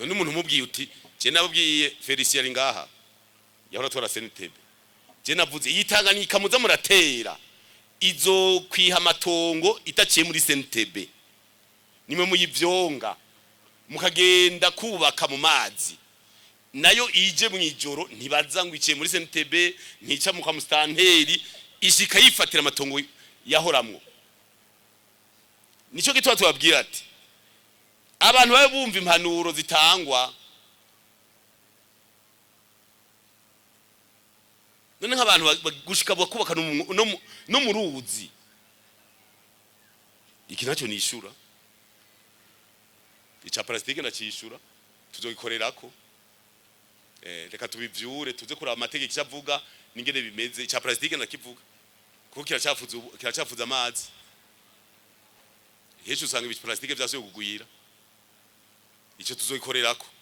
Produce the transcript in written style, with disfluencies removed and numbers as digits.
None umuntu umubwiye uti je nababwiye, Felicien ari ngaha, yahora twara CNTB, je navuze iyi Tanganyika muza muratera izokwiha amatongo itaciye muri CNTB. Nimwe muyivyonga mukagenda kubaka mu mazi, nayo ije mu ijoro ntibaza ngo iciye muri CNTB, ntica mu kamusitanteri, ishika yifatira amatongo yahoramwo. Nico gituma tubabwira ati abantu babe bumva impanuro zitangwa. None nk'abantu gushika bakubaka no mu ruzi, iki nacyo nishura ica plastique, ndacishura, tuzogikorerako. Reka tubivyure, tuze kuraba amategeko icyo avuga n'ingene bimeze. Ica plastique ndakivuga kuko kiracyafuza, kiracyafuza amazi. Henshi usanga ibi plastique vyasubiye kugwira. Ico tuzogikorerako.